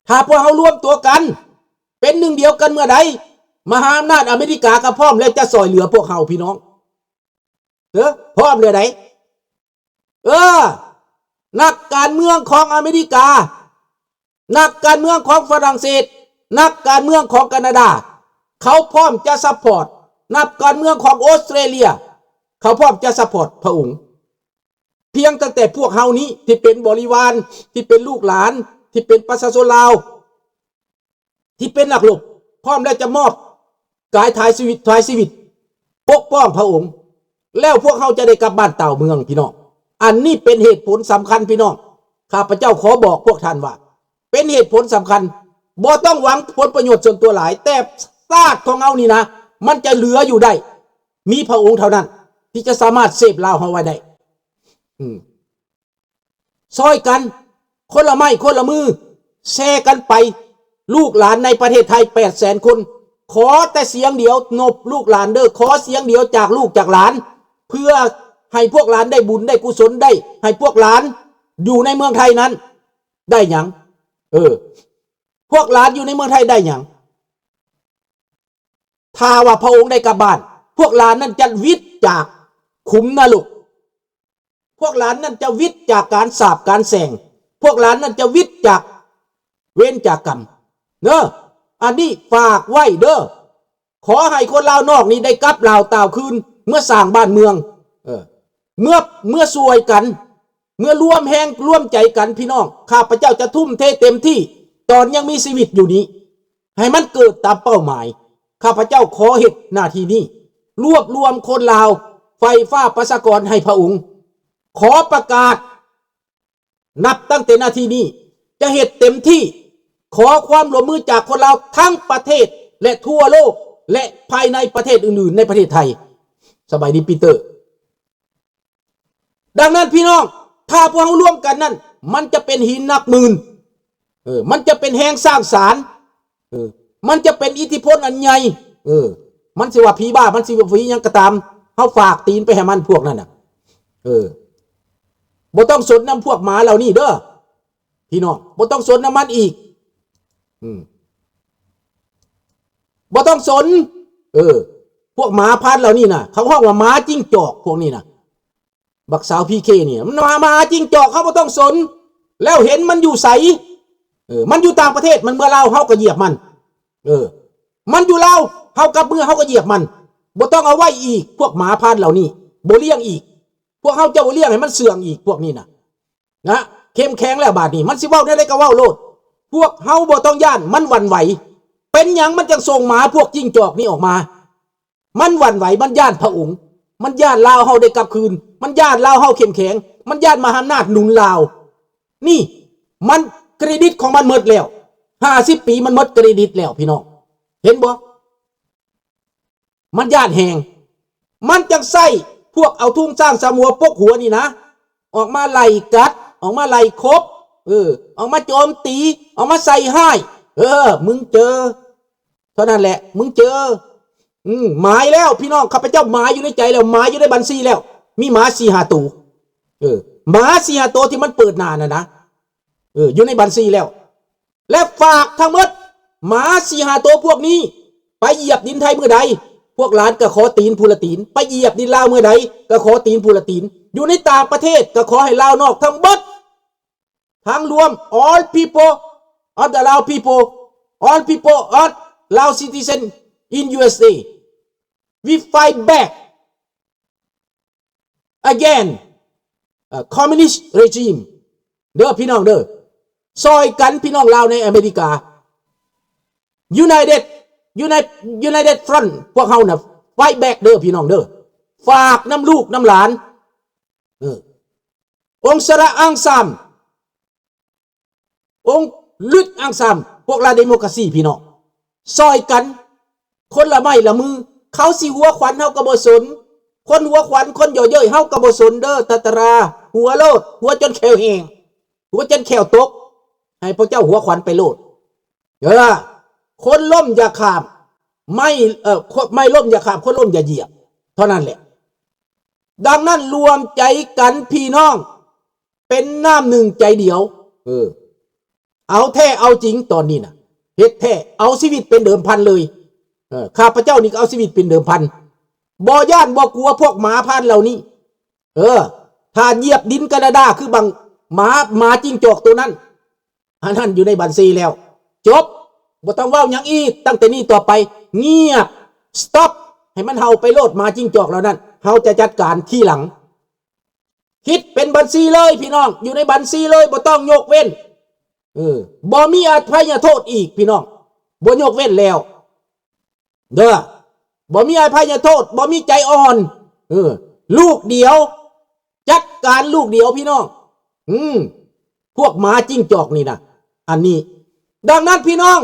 ຖ້າພວກເຮົາລວມຕົວກັນເປັນໜຶ່ງດຽວກັນເມື່ອໃດ, ມະຫາອຳນາດອາເມລິກາກໍພ້ອມແລ້ວຈະຊ່ອຍເຫຼືອພວກເຮົາ ພີ່ນ້ອງ. ເອີ ພ້ອມແລ້ວໃດ. ເອີ ນັກການເມືອງຂອງອາເມລິກາ, ນັກການເມືອງຂອງຝຣັ່ງເສດ, ນັກການເມືອງຂອງການາດາ, ເຂົາພ້ອມຈະຊັບພອດ. ນັກການເມືອງຂອງອົດສະຕຣາເລຍ, ເຂົາພ້ອມຈະຊັບພອດພະອົງ. ພຽງຕັ້ງແຕ່ພວກເຮົານີ້ທີ່ເປັນບໍລິວານ, ທີ່ເປັນລູກຫຼານ, ທີ່ເປັນປະຊາຊົນລາວ, ທີ່ເປັນນັກລົບ ພ້ອມແລ້ວຈະມອບກາຍຖາຍຊີວິດ ຖວາຍຊີວິດປົກປ້ອງພະອົງ, ແລ້ວພວກເຮົາຈະໄດ້ກັບບ້ານຕາວເມືອງ ພີ່ນ້ອງ. ອັນນີ້ເປັນເຫດຜົນສຳຄັນ ພີ່ນ້ອງ. ຂ້າພະເຈົ້າຂໍບອກພວກທ່ານວ່າ ເປັນເຫດຜົນສຳຄັນ. ບໍ່ຕ້ອງຫວັງຜົນປະໂຫຍດສ່ວນຕົວຫຼາຍ, ແຕ່ຊາດຂອງເຮົານີ້ນະ ມັນຈະເຫຼືອຢູ່ໄດ້ ມີພະອົງເທົ່ານັ້ນທີ່ຈະສາມາດເຊບລາວເຮົາໄວ້ໄດ້. ອືມ. ຊ່ອຍກັນ ຄົນລະໄມ້ຄົນລະມື ແຊກັນໄປ. ລູກຫຼານໃນປະເທດໄທແປດແສນຄົນ ຂໍແຕ່ສຽງດຽວ ນົບລູກຫຼານເດີ, ຂໍສຽງດຽວຈາກລູກຈາກຫຼານ ເພື່ອໃຫ້ພວກຫຼານໄດ້ບຸນໄດ້ກຸສົນ ໄດ້ໃຫ້ພວກຫຼານຢູ່ໃນເມືອງໄທນັ້ນໄດ້ຫຍັງ? ເອີ ພວກຫຼານຢູ່ໃນເມືອງໄທໄດ້ຫຍັງ? ຖ້າວ່າພະອົງໄດ້ກັບບ້ານ, ພວກຫຼານນັ້ນຈະຫວິດຈາກຂຸມນະລົກ. ພວກຫຼານນັ້ນຈະຫວິດຈາກການສາບການແຊ່ງ, ພວກຫຼານນັ້ນຈະຫວິດຈາກເວນຈາກກຳເດີ. ອັນນີ້ຝາກໄວ້ເດີ. ຂໍໃຫ້ຄົນລາວນອກນີ້ໄດ້ກັບລາວຕາວຄືນ ເມືອສ້າງບ້ານເມືອງ, ເອີ ເມືອ ເມືອຊ່ວຍກັນ, ເມືອລວມແຮງລວມໃຈກັນ ພີ່ນ້ອງ. ຂ້າພະເຈົ້າຈະທຸ່ມເທເຕັມທີ່ ຕອນຍັງມີຊີວິດຢູ່ນີ້ ໃຫ້ມັນເກີດຕາມເປົ້າໝາຍ. ຂ້າພະເຈົ້າຂໍເຮັດໜ້າທີ່ນີ້ ລວບລວມຄົນລາວ ໄຟຟ້າປະຊາກອນໃຫ້ພະອົງ. ຂໍປະກາດ ນັບຕັ້ງແຕ່ນາທີນີ້ ຈະເຮັດເຕັມທີ່. ຂໍຄວາມຮ່ວມມືຈາກຄົນລາວທັງປະເທດ ແລະ ທົ່ວໂລກ ແລະ ພາຍໃນປະເທດອື່ນໆ ໃນປະເທດໄທ. ສະບາຍດີ ປີເຕີ. ດັ່ງນັ້ນ ພີ່ນ້ອງ, ຖ້າພວກເຮົາລວມກັນນັ້ນ, ມັນຈະເປັນຫີນໜັກໝື່ນ. ເອີ, ມັນຈະເປັນແຮງສ້າງສານ. ເອີ, ມັນຈະເປັນອິດທິພົນອັນໃຫຍ່. ເອີ, ມັນຊິວ່າຜີບ້າ, ມັນຊິວ່າຜີຫຍັງກໍຕາມ, ເຮົາຝາກຕີນໄປໃຫ້ມັນ ພວກນັ້ນນະ. ເອີ, ບໍ່ຕ້ອງສົນນຳພວກໝາເຫຼົ່ານີ້ເດີ ພີ່ນ້ອງ, ບໍ່ຕ້ອງສົນນຳມັນອີກ. ອືມ, ບໍ່ຕ້ອງສົນ. ເອີ, ພວກໝາພັນເຫຼົ່ານີ້ນະ, ເຂົາຮ້ອງວ່າໝາຈິ້ງຈອກ ພວກນີ້ນະ. ບັກສາວພີເຄນີ້ ມັນມາ ມາຫາຈິ້ງຈອກ, ເຮົາບໍ່ຕ້ອງສົນ. ແລ້ວເຫັນມັນຢູ່ໃສ? ເອີ, ມັນຢູ່ຕ່າງປະເທດ, ມັນເມືອລາວ, ເຮົາກໍຢຽບມັນ. ເອີ, ມັນຢູ່ລາວ, ເຮົາກັບເມືອ, ເຮົາກໍຢຽບມັນ. ບໍ່ຕ້ອງເອົາໄວ້ອີກ, ພວກໝາພັນເຫຼົ່ານີ້, ບໍ່ລ້ຽງອີກ. ພວກເຮົາຈະບໍ່ລ້ຽງໃຫ້ມັນເຊື່ອງອີກ, ພວກນີ້ນະ. ນະ, ເຂັ້ມແຂງແລ້ວບາດນີ້, ມັນຊິເວົ້າແນວໃດກໍເວົ້າໂລດ. ພວກເຮົາບໍ່ຕ້ອງຢ້ານ, ມັນຫວັ່ນໄຫວ. ເປັນຫຍັງມັນຈັ່ງສົ່ງໝາພວກຈິ້ງຈອກນີ້ອອກມາ? ມັນຫວັ່ນໄຫວ, ມັນຢ້ານພະອົງ, ມັນຢ້ານລາວເຮົາໄດ້ກັບຄືນ, ມັນຢ້ານລາວເຮົາເຂັ້ມແຂງ, ມັນຢ້ານມະຫາອຳນາດໜູນລາວ. ນີ້ມັນເຄຣດິດຂອງມັນໝົດແລ້ວ, ຫ້າສິບປີມັນໝົດເຄຣດິດແລ້ວ ພີ່ນ້ອງ, ເຫັນບໍ່? ມັນຢ້ານແຮງ, ມັນຈັ່ງໃຊ້ພວກເອົາທຸງຊ້າງສາມຫົວປົກຫົວນີ້ນະ, ອອກມາໄລ່ກັດ, ອອກມາໄລ່ຄົບ, ເອີ, ອອກມາໂຈມຕີ, ອອກມາໃສ່ຮ້າຍ. ເອີ, ມຶງເຈີ. ເທົ່ານັ້ນແຫຼະ, ມຶງເຈີ. ອືມ, ໝາຍແລ້ວ ພີ່ນ້ອງ, ຂ້າພະເຈົ້າໝາຍຢູ່ໃນໃຈແລ້ວ, ໝາຍຢູ່ໃນບັນຊີແລ້ວ, ມີໝາສີ່ຫ້າໂຕ. ເອີ, ໝາສີ່ຫ້າໂຕທີ່ມັນເປີດໜ້ານັ້ນນະ, ເອີ, ຢູ່ໃນບັນຊີແລ້ວ. ແລະ ຝາກທັງໝົດ, ໝາສີ່ຫ້າໂຕພວກນີ້ ໄປຢຽບດິນໄທມື້ໃດ, ພວກຫຼານກໍຂໍຕີນຜູ້ລະຕີນ, ໄປຢຽບດິນລາວມື້ໃດ ກໍຂໍຕີນຜູ້ລະຕີນ, ຢູ່ໃນຕ່າງປະເທດ ກໍຂໍໃຫ້ລາວນອກທັງໝົດ ທັງລວມ all people of the Lao people, all people of Lao citizen in U S A, we fight back against communist regime ເດີ ພີ່ນ້ອງເດີ. ຊ່ອຍກັນ ພີ່ນ້ອງລາວໃນອາເມລິກາ, United United United Front ພວກເຮົານະ fight back ເດີ ພີ່ນ້ອງເດີ. ຝາກນຳລູກນຳຫຼານ, ເອີ, ອົງສະລະອັງຊາມ, ອົງລຶດອັງຊາມ, ພວກລາວເດໂມຄຣາຊີ ພີ່ນ້ອງ, ຊ່ອຍກັນ ຄົນລະໄມ້ລະມື. ເຂົາຊິຫົວຂວັນເຮົາກໍບໍ່ສົນ, ຄົນຫົວຂວັນ ຄົນເຍາະເຍີ້ຍເຮົາກໍບໍ່ສົນເດີ. ຕາຕະລາ, ຫົວໂລດ, ຫົວຈົນແຂ້ວແຫ້ງ, ຫົວຈົນແຂ້ວຕົກ, ໃຫ້ພວກເຈົ້າຫົວຂວັນໄປໂລດ. ເອີ, ຄົນລົ້ມຢ່າຂ້າມ, ໄມ້, ເອີ, ຄົນ, ໄມ້ລົ້ມຢ່າຂ້າມ, ຄົນລົ້ມຢ່າຢຽບ, ເທົ່ານັ້ນແຫຼະ. ດັ່ງນັ້ນລວມໃຈກັນ ພີ່ນ້ອງ, ເປັນນ້ຳໜຶ່ງໃຈດຽວ. ເອີ, ເອົາແທ້ເອົາຈິງຕອນນີ້ນະ ເຮັດແທ້ ເອົາຊີວິດເປັນເດີມພັນເລີຍ. ເອີ ຂ້າພະເຈົ້ານີ້ກໍເອົາຊີວິດເປັນເດີມພັນ ບໍ່ຢ້ານບໍ່ກົວພວກໝາພານເຫຼົ່ານີ້. ເອີ ຖ້າຢຽບດິນການາດາຄືບັງ ໝາ ໝາຈິງຈອກໂຕນັ້ນ ອັນນັ້ນຢູ່ໃນບັນຊີແລ້ວ ຈົບ ບໍ່ຕ້ອງເວົ້າຫຍັງອີກ. ຕັ້ງແຕ່ນີ້ຕໍ່ໄປ ງຽບ ສະຕັອບ ໃຫ້ມັນເຫົ່າໄປໂລດ ໝາຈິງຈອກເຫຼົ່ານັ້ນ ເຮົາຈະຈັດການທີຫຼັງ. ຄິດເປັນບັນຊີເລີຍພີ່ນ້ອງ ຢູ່ໃນບັນຊີເລີຍ ບໍ່ຕ້ອງຍົກເວັ້ນ. ເອີ ບໍ່ມີອະໄພຍະໂທດອີກພີ່ນ້ອງ ບໍ່ຍົກເວັ້ນແລ້ວເດີ. ບໍ່ມີອະໄພຍະໂທດ ບໍ່ມີໃຈອ່ອນ. ເອີ ລູກດຽວ ຈັດການລູກດຽວພີ່ນ້ອງ. ອືມ ພວກໝາຈິງຈອກນີ້ນະ ອັນນີ້. ດັ່ງນັ້ນພີ່ນ້ອງ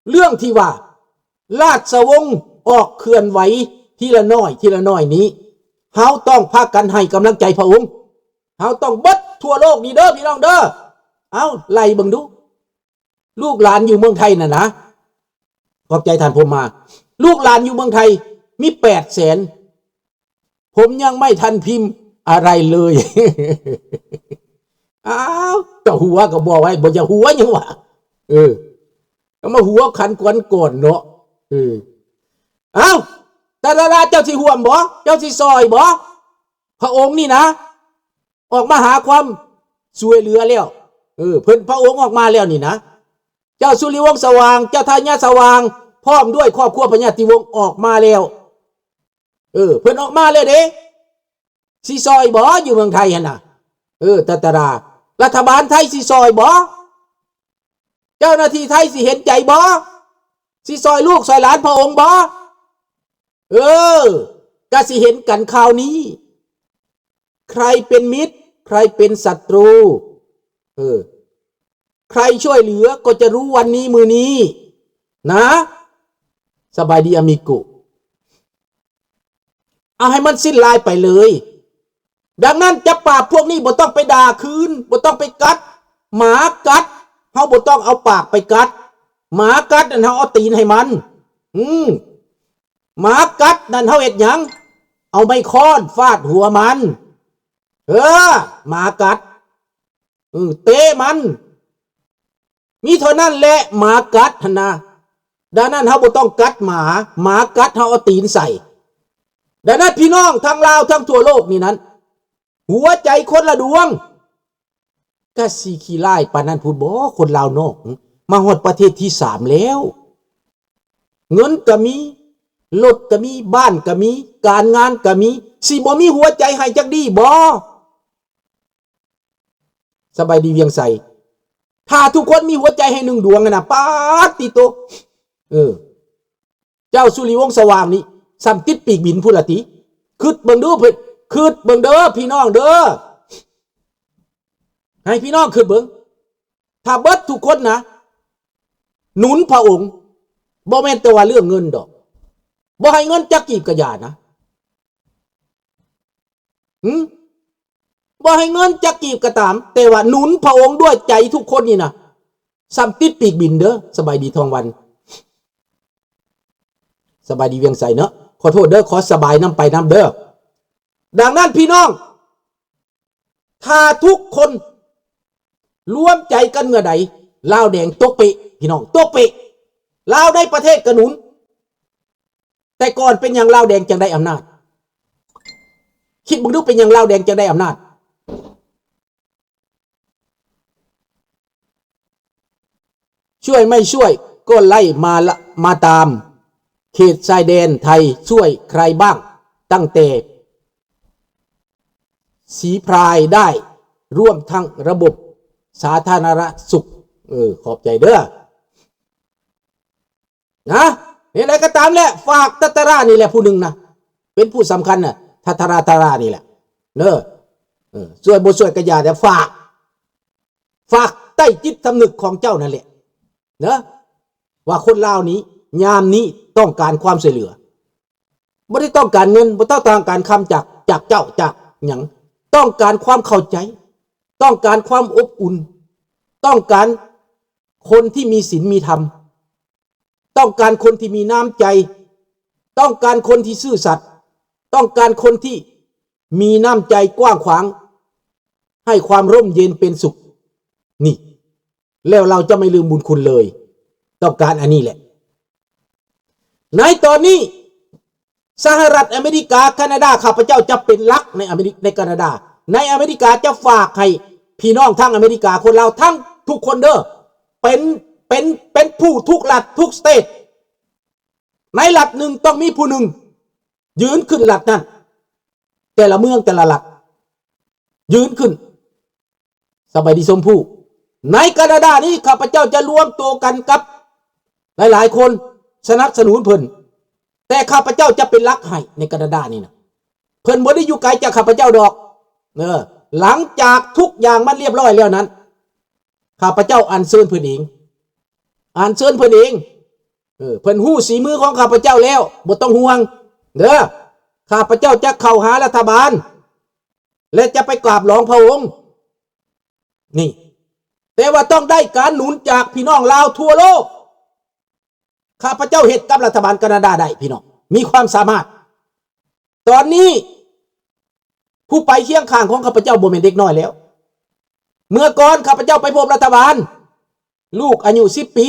ເລື່ອງທີ່ວ່າລາຊະວົງອອກເຄື່ອນໄຫວທີລະໜ້ອຍ ທີລະໜ້ອຍນີ້ ເຮົາຕ້ອງພາກັນໃຫ້ກຳລັງໃຈພະອົງ. ເຮົາຕ້ອງເບິດທົ່ວໂລກນີ້ເດີພີ່ນ້ອງເດີ. ເອົາ ໄລ່ເບິ່ງດູ ລູກຫຼານຢູ່ເມືອງໄທນັ້ນນະ ຂອບໃຈທ່ານພົມມາ ລູກຫຼານຢູ່ເມືອງໄທມີແປດແສນ ຜົມຍັງໄມ່ທັນພິມອະໄລເລີຍ. ອ້າວ ເຈົ້າຫົວກໍບໍ່ໄວ້ ບໍ່ຢາກຫົວຫຍັງວະ. ເອີ ກໍມາຫົວຂັນກວນກ່ອນເນາະ. ເອີ ເອົ້າ ຕາດາລາ ເຈົ້າຊິຮ່ວມບໍ່? ເຈົ້າຊິຊ່ອຍບໍ່? ພະອົງນີ້ນະ ອອກມາຫາຄວາມຊ່ວຍເຫຼືອແລ້ວ. ເອີ ເພິ່ນ ພະອົງອອກມາແລ້ວນີ້ນະ ເຈົ້າສຸລິວົງສະຫວ່າງ ເຈົ້າທາຍາດສະຫວ່າງ ພ້ອມດ້ວຍຄອບຄົວພະຍາດຕິວົງອອກມາແລ້ວ. ເອີ ເພິ່ນອອກມາແລ້ວເດ້. ຊິຊ່ອຍບໍ່ ຢູ່ເມືອງໄທຫັ້ນນະ? ເອີ ຕາດາລາ ລັດຖະບານໄທຊິຊ່ອຍບໍ່? ເຈົ້າໜ້າທີ່ໄທຊິເຫັນໃຈບໍ່? ຊິຊ່ອຍລູກຊ່ອຍຫຼານພະອົງບໍ່? ເອີ ກະຊິເຫັນກັນຄາວນີ້ ໃຄເປັນມິດ ໃຄເປັນສັດຕູ. ເອີ ໃຄຊ່ວຍເຫຼືອກໍຈະຮູ້ວັນນີ້ມື້ນີ້ນະ. ສະບາຍດີອາມິໂກ. ເອົາໃຫ້ມັນສິ້ນລາຍໄປເລີຍ. ດັ່ງນັ້ນ ຈັບປາບພວກນີ້ບໍ່ຕ້ອງໄປດ່າຄືນ ບໍ່ຕ້ອງໄປກັດ. ໝາກັດ ເຮົາບໍ່ຕ້ອງເອົາປາກໄປກັດ. ໝາກັດນັ້ນ ເຮົາເອົາຕີນໃຫ້ມັນ. ອືມ ໝາກັດນັ້ນ ເຮົາເຮັດຫຍັງ? ເອົາໄມ້ຄ້ອນຟາດຫົວມັນ. ເອີ ໝາກັດ ເອີ ເຕະມັນ. ມີເທົ່ານັ້ນແຫຼະ ໝາກັດຫັ້ນນະ. ດັ່ງນັ້ນ ເຮົາບໍ່ຕ້ອງກັດໝາ. ໝາກັດ ເຮົາເອົາຕີນໃສ່. ດັ່ງນັ້ນ ພີ່ນ້ອງທັງລາວ ທັງທົ່ວໂລກນີ້ນັ້ນ ຫົວໃຈຄົນລະດວງ. ກະຊິຂີ້ຮ້າຍປານນັ້ນພຸ້ນບໍ ຄົນລາວນອກ? ມາຮອດປະເທດທີສາມແລ້ວ ເງິນກະມີ ລົດກະມີ ບ້ານກະມີ ການງານກະມີ ຊິບໍ່ມີຫົວໃຈໃຫ້ຈັກດີ້ບໍ? ສະບາຍດີວຽງໄຊ. ຖ້າທຸກຄົນມີຫົວໃຈໃຫ້ໜຶ່ງດວງຫັ້ນນະ ປາດຕິໂຕ. ເອີ ເຈົ້າສຸລິວົງສະຫວ່າງນີ້ ສ່ຳຕິດປີກບິນພຸ້ນລະຕິ. ຄິດເບິ່ງດູ ເພິ່ນ ຄິດເບິ່ງເດີ ພີ່ນ້ອງເດີ. ໃຫ້ພີ່ນ້ອງຄິດເບິ່ງ ຖ້າເບິດທຸກຄົນນະ ໜູນພະອົງ ບໍ່ແມ່ນແຕ່ວ່າເລື່ອງເງິນດອກ ບໍ່ໃຫ້ເງິນຈັກກີບກະຢ່ານະ. ຫື ບໍ່ໃຫ້ເງິນຈັກກີບກະຕາມ ແຕ່ວ່າໜູນພະອົງດ້ວຍໃຈທຸກຄົນນີ້ນະ ສ່ຳຕິດປີກບິນເດີ. ສະບາຍດີທອງວັນ ສະບາຍດີວຽງໄຊເນາະ. ຂໍໂທດເດີ ຂໍສະບາຍນຳໄປນຳເດີ. ດັ່ງນັ້ນ ພີ່ນ້ອງ ຖ້າທຸກຄົນລວມໃຈກັນເມື່ອໃດ ລາວແດງຕົກເປະ ພີ່ນ້ອງ ຕົກເປະ. ລາວໃນປະເທດກະໜູນ. ແຕ່ກ່ອນເປັນຫຍັງລາວແດງຈັ່ງໄດ້ອຳນາດ? ຄິດເບິ່ງດູ ເປັນຫຍັງລາວແດງຈັ່ງໄດ້ອຳນາດ? ຊ່ວຍໄມ່ຊ່ວຍກໍໄລ່ມາລະ ມາຕາມເຂດຊາຍແດນໄທ ຊ່ວຍໃຄບ້າງ ຕັ້ງແຕ່ສີພຣາຍໄດ້ ລວມທັງລະບົບສາທາລະນະສຸກ. ເອີ ຂອບໃຈເດີ. ນະ ແນວໃດກໍຕາມແຫຼະ ຝາກຕາດາລານີ້ແຫຼະຜູ້ໜຶ່ງນະ ເປັນຜູ້ສຳຄັນນະ ຕາດາລາ ຕາດາລານີ້ແຫຼະເດີ. ເອີ ຊ່ວຍບໍ່ຊ່ວຍກໍຢ່າ ແຕ່ຝາກ ຝາກໃຕ້ຈິດສຳນຶກຂອງເຈົ້ານັ້ນແຫຼະເດີ ວ່າຄົນລາວນີ້ ຍາມນີ້ຕ້ອງການຄວາມຊ່ວຍເຫຼືອ. ບໍ່ໄດ້ຕ້ອງການເງິນ ບໍ່ຕ້ອງການຄຳຈາກ ຈາກເຈົ້າ ຈາກຫຍັງ. ຕ້ອງການຄວາມເຂົ້າໃຈ ຕ້ອງການຄວາມອົບອຸ່ນ ຕ້ອງການຄົນທີ່ມີສິນມີທຳ ຕ້ອງການຄົນທີ່ມີນ້ຳໃຈ ຕ້ອງການຄົນທີ່ຊື່ສັດ ຕ້ອງການຄົນທີ່ມີນ້ຳໃຈກວ້າງຂວາງ ໃຫ້ຄວາມຮົ່ມເຢັນເປັນສຸກ. ນີ້ แล้วเราจะไม่ลืมบุญคุณเลย ต้องการอันนี้แหละ ในตอนนี้ สหรัฐอเมริกา แคนาดา ข้าพเจ้าจะเป็นหลักในอเมริ ในแคนาดา ในอเมริกาจะฝากให้พี่น้องทั้งอเมริกา คนลาวทั้งทุกคนเด้อ เป็น เป็น เป็นผู้ทุกรัฐทุกสเตท ในรัฐหนึ่งต้องมีผู้หนึ่งยืนขึ้นรัฐนั้น แต่ละเมืองแต่ละรัฐยืนขึ้น สบายดีชมพู่ ในแคนาดานี้ข้าพเจ้าจะรวมตัวกันกับหลายๆ คนสนับสนุนเพิ่น แต่ข้าพเจ้าจะเป็นหลักให้ในแคนาดานี้นะ เพิ่นบ่ได้อยู่ไกลจากข้าพเจ้าดอก เออ หลังจากทุกอย่างมันเรียบร้อยแล้วนั้น ข้าพเจ้าอัญเชิญเพิ่นเอง อัญเชิญเพิ่นเอง เออ เพิ่นฮู้สีมือของข้าพเจ้าแล้ว บ่ต้องห่วงเด้อ ข้าพเจ้าจะเข้าหารัฐบาล และจะไปกราบหลองพระองค์ นี่ แต่ว่าต้องได้การหนุนจากพี่น้องลาวทั่วโลก ข้าพเจ้าเฮ็ดกับรัฐบาลแคนาดาได้ พี่น้อง มีความสามารถ ตอนนี้ ผู้ไปเคียงข้างของข้าพเจ้าบ่แม่นเด็กน้อยแล้ว เมื่อก่อนข้าพเจ้าไปพบรัฐบาล ลูกอายุสิบปี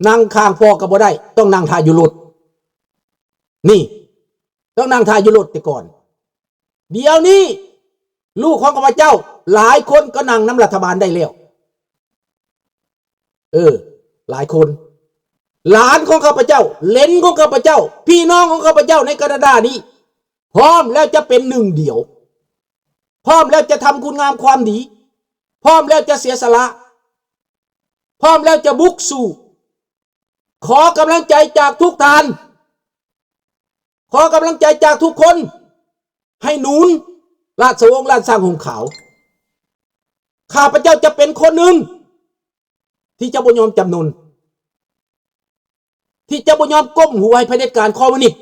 นั่งข้างพ่อก็บ่ได้ ต้องนั่งถ่าอยู่รถ นี่ ต้องนั่งถ่าอยู่รถแต่ก่อน เดี๋ยวนี้ ลูกของข้าพเจ้าหลายคนก็นั่งนำรัฐบาลได้แล้ว เออ หลายคน หลานของข้าพเจ้า เหลนของข้าพเจ้า พี่น้องของข้าพเจ้าในแคนาดานี้ พร้อมแล้วจะเป็นหนึ่งเดียว พร้อมแล้วจะทำคุณงามความดี พร้อมแล้วจะเสียสละ พร้อมแล้วจะบุกสู้ ขอกำลังใจจากทุกท่าน ขอกำลังใจจากทุกคน ให้หนุนราชวงศ์ล้านช้างฮงขาว ข้าพเจ้าจะเป็นคนหนึ่ง ที่จะบ่ยอมจำนน ที่จะบ่ยอมก้มหัวให้เผด็จการคอมมิวนิสต์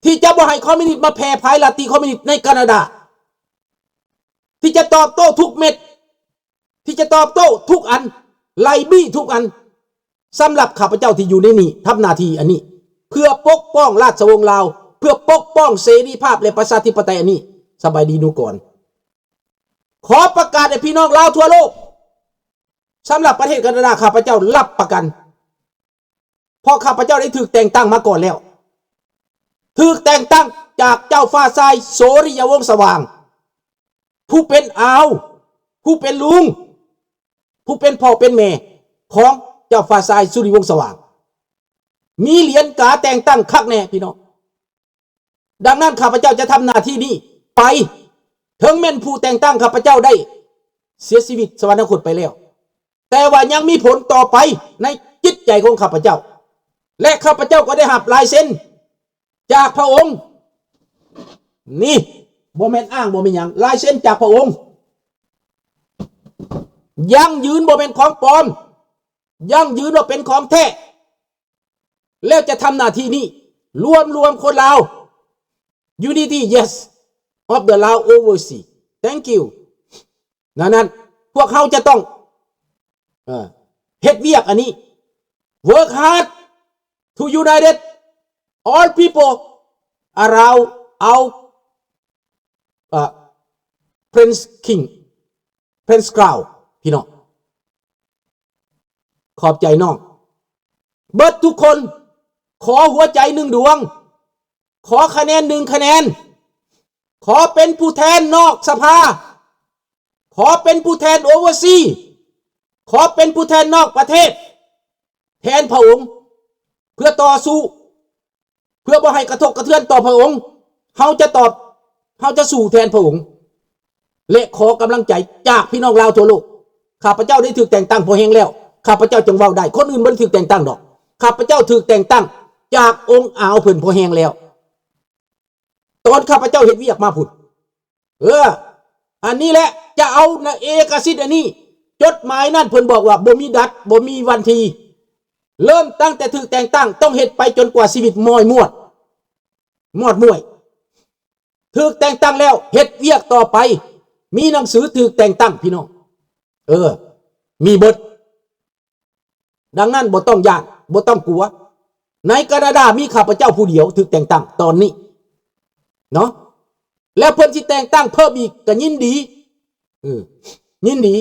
ที่จะบ่ให้คอมมิวนิสต์มาแพร่ผายลัทธิคอมมิวนิสต์ในแคนาดา ที่จะตอบโต้ทุกเม็ด ที่จะตอบโต้ทุกอัน ไล่บี้ทุกอัน สำหรับข้าพเจ้าที่อยู่ในนี้ ทำหน้าที่อันนี้ เพื่อปกป้องราชวงศ์ลาว เพื่อปกป้องเสรีภาพและประชาธิปไตยอันนี้ สบายดีหนูกร ขอประกาศให้พี่น้องลาวทั่วโลก สำหรับประเทศแคนาดา ข้าพเจ้ารับประกัน เพราะข้าพเจ้าได้ถูกแต่งตั้งมาก่อนแล้ว ถูกแต่งตั้งจากเจ้าฟ้าชายสุริยวงศ์สว่าง ผู้เป็นอาว ผู้เป็นลุง ผู้เป็นพ่อเป็นแม่ของเจ้าฟ้าชายสุริยวงศ์สว่าง มีเหรียญกาแต่งตั้งคักแน่พี่น้อง ดังนั้นข้าพเจ้าจะทำหน้าที่นี้ไป ถึงแม้นผู้แต่งตั้งข้าพเจ้าได้เสียชีวิตสวรรคตไปแล้ว แต่ว่ายังมีผลต่อไปในจิตใจของข้าพเจ้า และข้าพเจ้าก็ได้รับลายเซ็นจากพระองค์ นี่ บ่แม่นอ้าง บ่แม่นหยัง ลายเซ็นจากพระองค์ ยั่งยืนบ่แม่นของปลอม ยั่งยืนว่าเป็นของแท้ แล้วจะทำหน้าที่นี้ รวม รวมคนลาว Unity, yes, of the Lao overseas. Thank you. ดังนั้น พวกเราจะต้อง เอ่อ เฮ็ดเวียกอันนี้ work hard to united all people around our, uh, Prince King, Prince Crown พี่น้อง ขอบใจน้อง เบิดทุกคน ขอหัวใจหนึ่งดวง ขอคะแนนหนึ่งคะแนน ขอเป็นผู้แทนนอกสภา ขอเป็นผู้แทน overseas ขอเป็นผู้แทนนอกประเทศ แทนพระองค์ เพื่อต่อสู้ เพื่อบ่ให้กระทบกระเทือนต่อพระองค์ เฮาจะตอบ เฮาจะสู้แทนพระองค์ และขอกำลังใจจากพี่น้องลาวทั่วโลก ข้าพเจ้าได้ถูกแต่งตั้งพอแฮงแล้ว ข้าพเจ้าจึงเว้าได้ คนอื่นบ่ได้ถูกแต่งตั้งดอก ข้าพเจ้าถูกแต่งตั้งจากองค์อาวเพิ่นพอแฮงแล้ว ตอนข้าพเจ้าเฮ็ดเวียกมาพุ้น เออ อันนี้แหละ จะเอานะ เอกสิทธิ์อันนี้ จดหมายนั่นเพิ่นบอกว่าบ่มีดัด บ่มีวันที เริ่มตั้งแต่ถูกแต่งตั้ง ต้องเฮ็ดไปจนกว่าชีวิตม้อยมวด มอดม้วย ถูกแต่งตั้งแล้ว เฮ็ดเวียกต่อไป มีหนังสือถูกแต่งตั้ง พี่น้อง เออ มีเบิด ดังนั้นบ่ต้องย้าน บ่ต้องกลัว ในแคนาดามีข้าพเจ้าผู้เดียวถูกแต่งตั้งตอนนี้ เนาะ แล้วเพิ่นสิแต่งตั้งเพิ่มอีกก็ยินดี เออ ยินดี